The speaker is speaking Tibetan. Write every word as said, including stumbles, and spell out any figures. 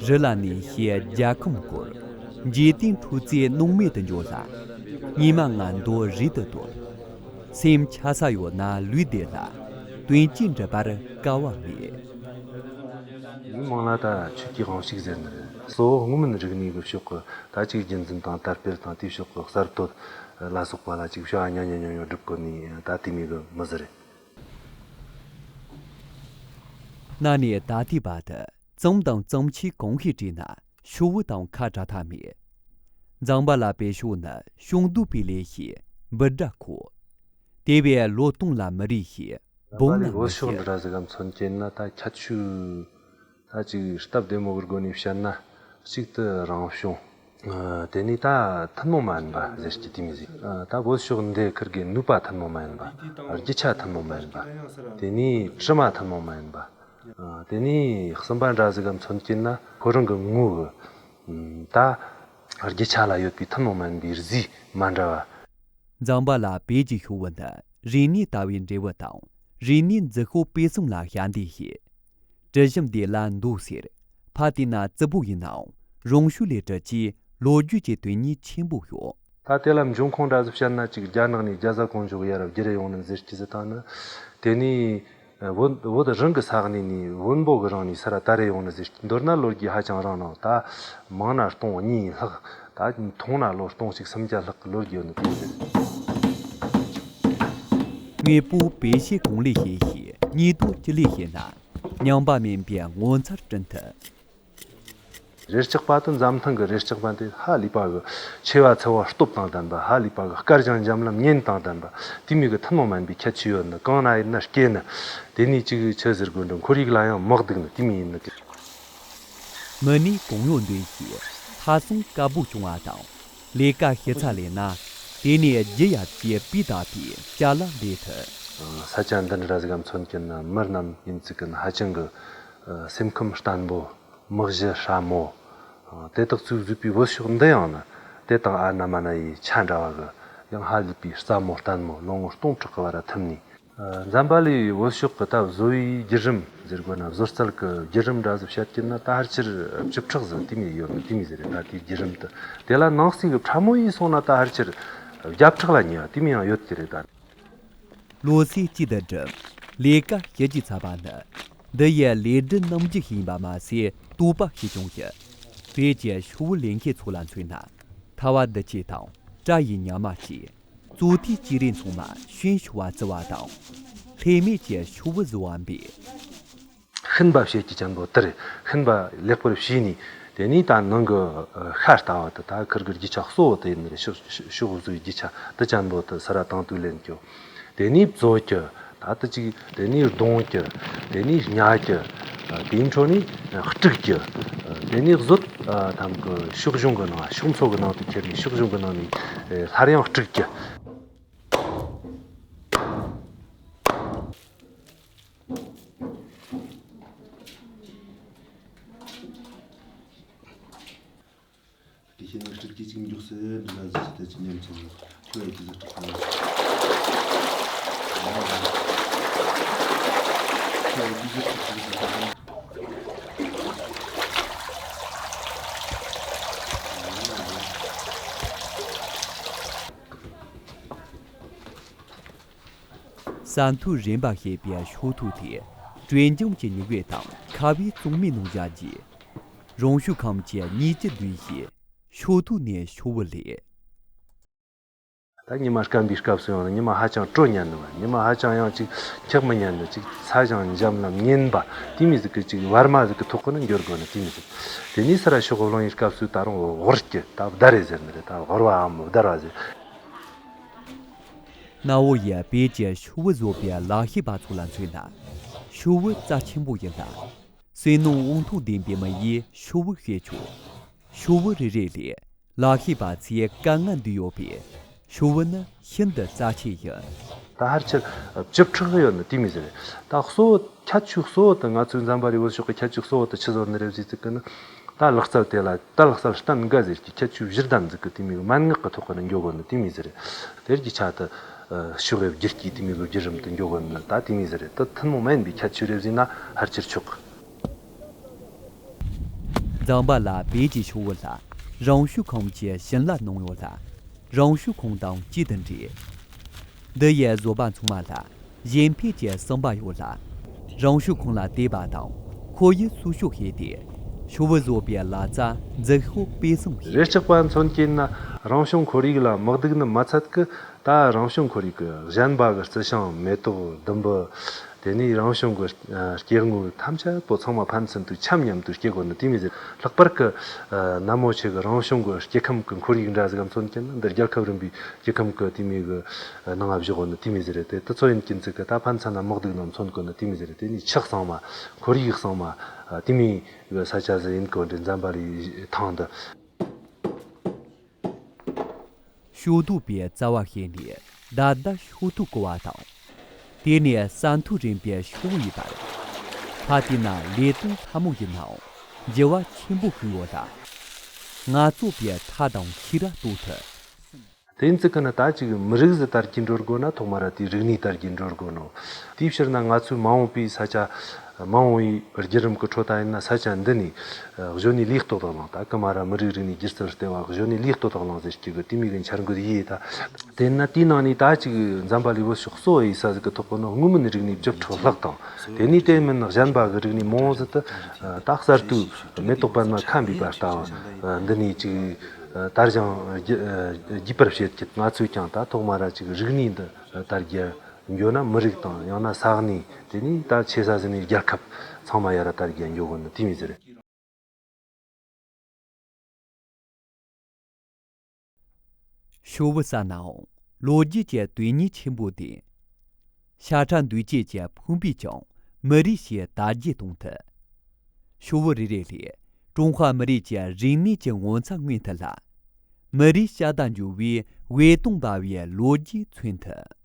རི་ལ་ནས་ཞེས་རྒྱལ་ཁམས་བསྐོར། འཇིག་རྟེན་འཁྲུག་རྩོད་གནོད་མེད་དུ་འགྱུར་ལ། ཉི་མ་ང་འདོད་རེ་ཏུ་འདོད། སེམས་ཆ་ས་ཡོད་ན་ལུས་བདེ་ལ། དོན་གྱིས་འགྲུབ་པར་དཀའ་བ་མེད། མི་མང་ལ་ད་ཆོས་ཀྱི་དབང་ཕྱུག་ཟེར་ནི་རེད། གཙོ་བོ་དངོས་མིན་རིག་གནས་ཀྱི་ཕྱོགས་ཀྱི་ད་ཅིག་རྒྱུན་འཛིན་དང་དར་སྤེལ་དང་དེའི་ཕྱོགས་ཀྱི་གསར་གཏོད་ལ་སོགས་པ་ལ་ཅིག་ཕྱོགས་ཨ་ཉ་ཉ་ཉོ་ཉོ་སྒྲུབ་དགོས་ནི་ད་དེ་མོ་གི་མི་ཟིག་རེད། གནའ་ནས་ད་ལྟའི་བར་དུ་བཙུན་མོ་དང་བཙུན་མཆེད་གང་ཤེས་བྲིས་ན་ཤོ་བུ་དང་ཁ་བྲལ་ཐབས་མེད། འཛམ་བུ་གླིང་པའི་ཤོ་ནི་ཤོང་རྡོག་པའི་ལས་ཤེས་འབུ་དགྲ་ཁོ། དེ་བས་ལོ་སྟོང་ལ་མི་རེ་ཤེས་བོང་ན་བོད་མི་ཤོག་ཤེས། འདི་འདྲ་ཟིག་ག་མཚོན་གྱིན་ན་ད་ཁྱད་ཆོས་ད་ཅིག་སྟབས་བདེ་མོ་གི་སྒོ་ནས་བཤད་ན་གཅིག་ཏུ་རང་བྱུང་། ཨ། དེ་ནས་ད་ཐུན་མོང་མ་ཡིན་པ་ཟེར་གྱི་དེ་མོ་ཟིག་ཨ། ད་བོད་ཕྱོགས་འདི་ཁུར་གི་ནུས་པ་ཐུན་མོང་མ་ཡིན་པ། རྒྱུ་ཆ་ཐུན་མོང་མ་ཡིན་པ། དེ་ནས་དྲི་མ་ཐུན་མོང་མ་ཡིན་པ། ཨ། དེ་ནས་གསུམ་པ་འདྲ་ཟིག་ག་མཚོན་གྱིན་ན་ཁོ་རང་གི་ངོ་བོ་གི་ད་རྒྱུ་ཆ་ལ་ཡོད་པའི་ཐུན་མོང་མ་ཡིན་པའི་རྫས་མ་འདྲ་བ། འཛམ་བུ་གླིང་པའི་གི་ཤོ་བུ་ནི་རིག་གནས་ལྟ་བའི་འབྲས་བུ་དང་རིག་གནས་འཛུགས་སྐྲུན་སྤེལ་གསུམ་ལ་ཞབས་འདེགས་བྱེད། དྲི་ཞིམ་དེ་ལ་མདོ་ཟེར། ཕ་དེ་ན་རྩུབ་པོ་ཡིན་ནའང་རང་ཤུགས་ལས་གྲུབ་ཀྱིས་ལོ་རྒྱུས་ཀྱི་དོན་སྙིང་ཆེན་པོ་ཡོད། ད་དེ་ལ་འབྱུང་ཁུངས་འདྲ་ཟིག་བཤད་ན་ཅིག་རྒྱ་ནག་ནས་རྒྱ་བཟའ་གོང་ཇོ་གི་ཡ་རབས་བསྒྱུར་ཡོང་ནི་ཟེར་གྱི་ཟིག་ད་ནི་དེ་ནས་བོད་བོད་རང་གི་ས་གནས་ནས་བོན་པོ་གི་རིང་ནས་སར་དར་ཡོང་ནི་ཟེར་གྱི་མདོར་ན་ལོ་རྒྱུས་ཧ་ཅང་རིང་ནོ། ད་མང་ན་སྟོང་གཉིས་ལྷག་ད་ཐུང་ན་ལོ་སྟོང་གཅིག་སུམ་བརྒྱ་ལྷག་གི་ལོ་རྒྱུས་ནི་དེ་ཟེར། དངོས་པོ་བེད་སྤྱོད་གང་ལས་བྱེད་ཞེས་ཉིས་ཐོག་ཅི་ལས་བྱེད་ན། རྙིང་པ་མིན་པའི་ངོ་མཚར་བསྐྲུན་ཐུབ། རེ་ལྕག་པ་དང་འཛམ་ཐང་གི་རེ་ལྕག་པ་དེ་ཧ་ལས་པ་གི་ཆེ་བ་ཚ་བ་སྟོབས་དང་ལྡན་པ། ཧ་ལས་པ་གི་དཀར་ཞིང་འཇམ་ལམ་ཉན་དང་ལྡན་པ། དེ་མོ་གི་ཐུན་མོང་མ་ཡིན་པའི་ཁྱད་ཆོས་ཡོད་ནི། གང་ན་ཡིན་ན་སྐྱེ་ནི། དེ་ནས་ཅིག་ཆི་ཟེར་དགོས་འདྲ་ཁོར་ཡུག་ལ་ཡང་མི་སྡུག་ནི་དེ་མོ་ཡིན་ནི། མི་སྣའི་གོང་ཡོང་དོན་ཞེས་ལྷག་བསམ་དཀར་པོ་བྱུང་བ་དང་། ལས་ཀ་ཞིབ་ཚགས་ལས་ན་དེ་ནས་རྒྱུ་ཡ་བཅས་སྤུས་དག་པའི་ཅ་ལག་ལས་ཐུབ། ས་ཆ་འདི་འདྲ་ཟིག་ག་མཚོན་གྱིན་ན་མི་རྣམས་ཡིན་ཚིག་གིན་ཧ་ཅང་གི་སེམས་ཁམས་བརྟན་པོ། མི་གཞི་སྲ་མོ། དེ་དག་ཚོས་བཟོས་པའི་བོད་ཤོག་འདི་ཡང་ན་དེ་དང་ཨ་ན་མ་ན་ཡི་ཆ་འདྲ་བ་གི་ཡང་ཧ་ལས་པའི་སྲ་མོ་བརྟན་མོ་ལོ་ངོ་སྟོང་ཕྲག་གི་བར་ཐིམ་ནས། འཛམ་བུ་གླིང་བོད་ཤོག་གི་ད་བཟོ་བའི་བརྒྱུད་རིམ་ཟེར་དགོས་ན་བཟོ་རྩལ་གི་བརྒྱུད་རིམ་འདྲ་ཟིག་བཤད་ཀྱིན་ན་ད་ཕལ་ཆེར་བཅུ་ཕྲག་ཟིག་དེ་མོ་ཡོད་ནི་དེ་མོ་ཟིག་རེད། ད་དེའི་བརྒྱུད་རིམ་དུ་དེ་ལ་ནང་གསེས་གི་ཕྲ་མོ་ཡིས་སོང་ན་ད་ཕལ་ཆེར་བརྒྱ་ཕྲག་ལ་ཉེ་བ་དེ་མོ་ཡང་ཡོད་ཀྱི་རེད་ད། ལོ་སའི་དཀྱིལ་དུ་བསྒྲུབས། ལས་ཀ་བྱེད་ཀྱི་ཚར་བ་ནི། འདི་ཡི་ལས་སྒྲུབ་རྣམ་འགྱུར་ཞིག་ཡིན་པ་མ་ཟད་དོགས་པ་ཞིག་བྱུང་ཞིང་། བོད་ཀྱི་ཤོ་བུ་ལས་མཁན་ཚོ་ལ་མཚོན་ན། ཐ་བ་འདི་ཆེ་དང་སྐྲ་ཡི་ཉག་མ་ཆེ། གཙོ་ཐིག་ཅི་རིགས་ཚང་མ་ཤོན་ཤོ་བ་བརྩི་བ་དང་། ལྷད་མེད་ཀྱི་ཤོ་བུ་བཟོ་བ་འབད། ཤན་པ་བྱེད་ཀྱི་ཅན་པོ་དེ་རེད། ཤན་པ་ལེགས་པར་བྱས་ནས་དེ་ནས་ད་ནང་གི་ཤ་ལྟ་བ་དེ་ད་ཁུར་གི་རྒྱུ་ཆ་གཙོ་བོ་དེ་ཡིན་རེད། ཤོག་ཤོག་བཟོའི་རྒྱུ་ཆ་དེ་ཅན་པོ་དེ་ས་ར་དང་དུ་ལེན་རྒྱུ། དེ་ནས་བཙོ་རྒྱུ། ད་དེ་ཅིག་དེ་ནས་གདོང་རྒྱུ། དེ་ནས་བརྙ་རྒྱུ། དེའི་འཕྲོ་ནས་དཀྲུག་རྒྱུ། དེ་ནས་བཟོད་ཐམ་གི་ཤོག་གཞོང་གི་ནང་ཤོག་མཚོ་གི་ནང་དུ་ཁྱེར་ནས་ཤོག་གཞོང་གི་ནང་ནས་སླར་ཡང་དཀྲུག་རྒྱུ། དེ་བཞིན་དཀྲུག་རྒྱུ་གཅིག་མགྱོགས་སེ་འདི་ལ་གཟི་བརྗིད་དེ་ཅི་ཉམས་ཆེན་ཁྱོད་ཀྱི་གཟི་བརྗིད་ཁྱོད་ཀྱི་གཟི་བརྗིད། ས་མཐོའི་རིམ་པ་ཞེས་པའི་ཤོག་ཐོག་དེ་དྲོད་འཇམ་གྱི་མྱུ་གུ་དང་ཁ་བའི་བཙོག་མའི་ནང་བཞག་རྗེས། རང་ཤུགས་ཁམས་ཀྱི་གཉིས་ཀྱི་ལུས་ཀྱིས་ཤོག་ཐོག་ནས་ཤོག་བུ་ལས། ད་ཉི་མ་སྐམ་པའི་སྐབས་སུ་ཡང་ན་ཉི་མ་ཧ་ཅང་དྲོ་ཉན་ནི་བ། ཉི་མ་ཧ་ཅང་ཡང་ཅིག་འཁྱག་མི་ཉན་ནི། ཅིག་ཚ་ཞིང་འཇམ་ལ་ཉན་པ་དེ་མོ་ཟིག་གི་ཅིག་བར་མ་ཟིག་གི་ཐོག་གི་ནི་འགྱུར་དགོས་ནི་དེ་མོ་ཟིག་དེ་ནས་ས་ར་ཤོག་བུ་བླངས་པའི་སྐབས་སུ་ད་རུང་བར་གྱི་ད་བརྡར་རེ་ཟེར་ནི་རེད། ད་བར་བའམ་བརྡར་བ་ཟེར། གནའ་བོ་ཡི་བོད་ཀྱི་ཤོག་བུ་བཟོ་བའི་ལག་ཤེས་པ་ཚོ་ལ་མཚོན་ན། ཤོག་བུ་རྩ་ཆེན་པོ་ཡིན་ལ། བསོད་ནམས་དབང་ཐང་ལྡན་པའི་མི་ཡིས་ཤོག་བུ་བཤད་ཆོག་ཤོག་བུ་རེ་རེ་ལས་ལག་ཤེས་པ་ཚོས་དཀའ་ངལ་འདུས་ཡོད་པས། ཤོག་བུ་ནི་ཤིན་ཏུ་རྩ་ཆེ་ཡིན། ད་ཕལ་ཆེར་བཅུ་ཕྲག་ཡོད་ནི་དེ་མོ་ཟིག་རེད། ད་གཙོ་བོ་ཁྱད་ཆོས་གཙོ་བོ་དེ་ང་ཚོའི་འཛམ་བུ་གླིང་བོད་ཤོག་གི་ཁྱད་ཆོས་གཙོ་བོ་དེ་ཆི་ཟིག་ནི་རེད་ཟེར་ཚིག་གི་ནི། ད་ལག་རྩལ་དེ་ལ་ད་ལག་རྩལ་བརྟན་དགའ་ཟེར་གྱི་ཁྱད་ཆོས་བཞི་ལྡན་ཟིག་གི་དེ་མོ་གི་མན་ངག་གི་ཐོག་གི་ནི་འགྱོ་དགོས་ནི་དེ་མོ་ཟིག་རེད། དེར་གྱི་ཆ་དུ་ ཕྱོགས་ཡོད་བསྒྱུར་གྱི་དེ་མོ་གི་བརྒྱུད་རིམ་དུ་འགྱོ་གོ་ནི་ད་དེ་མོ་ཟིག་རེད། ད་ཐུན་མོང་མ་ཡིན་པའི་ཁྱད་ཆོས་རེད་ཟེར་ན་ཧར་ཅིར་ཆོག་གི། འཛམ་བུ་གླིང་བོད་ཀྱི་ཤོག་བུ་ལ་རང་བྱུང་ཁམས་ཀྱི་བྱིན་རླབས་གནང་ཡོད་ལ། རང་བྱུང་ཁམས་དང་གཅིག་ཏུ་འདྲེས། འདི་ཡི་བཟོ་པ་ཚང་མ་ལ་གཞན་ཕན་གྱི་བསམ་པ་ཡོད་ལ། རང་བྱུང་ཁམས་ལ་དད་པ་དང་ཁོར་ཡུག་སྲུང་སྐྱོབ་བྱས་ཏེ་ཤོག་བུ་བཟོ་པའི་ལག་རྩལ་འཛུགས་ཤོག་སྤེལ་གསུམ་བྱས། རེ་ལྕག་པ་མཚོན་གྱིན་ན་རང་བྱུང་ཁོར་ཡུག་ལ་མི་སྡུག་ནི་མ་ཚད་ཀི། ད་རང་བྱུང་ཁོར་ཡུག་གི་གཞན་པ་གི་རྩི་ཤིང་མེ་ཏོག་ལྡུམ་བུ། དེ་ནས་རང་བྱུང་གི་སྐྱེ་དངོས་ཐམས་ཅད་པོ་ཚང་མ་ཕན་ཚུན་དུ་འཆམ་མཉམ་དུ་སྐྱེ་དགོས་ནི་དེ་མོ་ཟིག་ལྷག་པར་གི་ནན་མོ་ཆེ་གི་རང་བྱུང་གི་སྐྱེ་ཁམས་གི་ཁོར་ཡུག་འདྲ་ཟིག་མཚོན་གྱིན་ན་འདི་རྒྱལ་ཁབ་རིམ་པའི་སྐྱེ་ཁམས་གི་དེ་མོ་གི་ནང་ང་བཞག་དགོས་ནི་དེ་མོ་ཟིག་རེད། དེ་དེ་ཚོ་ཡིན་གྱིན་ཚིག་གི་ད་ཕན་ཚུན་ན་མི་སྡུག་ནི་མཚོན་དགོས་ནི་དེ་མོ་ཟིག་རེད། དེ་ནས་ཆུ་གཙང་མ་ཁོར་ཡུག་གཙང་མ་དེ་མོ་གི་ས་ཆ་ཟིག་ཡིན་དགོས་འདྲ་འཛམ་བུ་གླིང་ཐང་འདི། ཤོག་དུག་པའི་རྩ་བ་བཤས་ནས་ད་ལྟ་ཤོག་དུག་བཀོལ་བ་དང་། དེ་ནས་ས་མཐོ་རིམ་པའི་ཤོག་བུ་ཡི་བར། ཕ་དེ་ན་ལས་དོན་སླ་མོ་ཡིན་ནའང་འགྱུར་བ་ཆེན་པོ་ཕུལ་ཡོད་ལ། ང་ཚོ་པའི་ཐ་དང་ཤི་ར་ལྟོ་ཐུ། དེ་ཡིན་ཙི་ཀ་ན་ད་ཅིག་མི་རིགས་ཟིག་དར་གྱི་འགྲོ་དགོས་ན་ཐོག་མ་ར་དེའི་རིག་གནས་དར་གྱི་འགྲོ་དགོས་ནོ། དེའི་ཕྱིར་ན་ང་ཚོའི་མ་འོངས་པའི་ས་ཆ་མ་འོངས་པའི་བརྒྱུད་རིམ་གྱི་ཁྲོད་ད་ཡིན་ན་ས་ཆ་འདི་ནས་གཞོན་ནུའི་ལས་སྟོབས་དང་བླངས་ད་ཀི་མ་ར་མི་རིགས་རིག་གནས་སྒྱུ་རྩལ་ལྟེ་བ་གཞོན་ནུའི་ལས་སྟོབས་དང་བླངས་ཟེར་གྱི་གི་དེ་མོ་གི་འཆར་འགོད་ཡིས་ད། དེ་ན་དེའི་ནང་ནས་ད་ཅིག་འཛམ་བུ་གླིང་བོད་ཤོག་གཙོ་བོ་ཡིན་ས་ཟིག་གི་ཐོག་གི་ནི་སྔོན་མིན་རིག་གནས་བཅུ་ཕྲག་ལྷག་དང་། དེ་ནས་དེ་མིན་གཞན་པ་གི་རིག་གནས་མང་བོ་ཟིག་ཏུ་ད་གསར་དུས་མེ་ཏོག་པད་མ་ཁ་འབུས་པ་ལྟ་བུ་འདི་ནས་ཅིག་དར་ཞིང་རྒྱས་པར་བྱེད་ཀྱི། ང་ཚོས་ཀྱང་ད་ཐོག་མ་ར་ཅིག་རིག་གནས་འདི་དར་རྒྱས་འགྱོ་ན་མི་རིགས་དང་ཡང་ན་ས་གནས་དེ་ནས་ད་ཆེ་ས་ཟིན་ནས་རྒྱལ་ཁབ་ཚང་མ་ཡར་དར་རྒྱས་འགྱོ་གོ་ནི་དེ་མོ་ཟིག་རེད། ཤོག་བུ་ཟེར་ནའང་ལོ་རྒྱུས་ཀྱི་དོན་སྙིང་ཆེན་པོ་ལྡན། ཤ་ཁྲག་འདུས་བྱས་ཀྱི་ཕུང་པོས་ཀྱང་མི་རིགས་ཤིག་དར་རྒྱས་གཏོང་ཐུབ། ཤོག་བུ་རེ་རེ་ལས་ཀྲུང་ཧྭ་མི་རིགས་ཀྱི་རིག་གནས་ཀྱི་ངོ་མཚར་མངོན་ཐུབ་ལ། མི་རིགས་ཤ་དང་འབྱོར་བའི་འོད་སྟོང་འབར་བའི་ལོ་རྒྱུས་མཚོན་ཐུབ།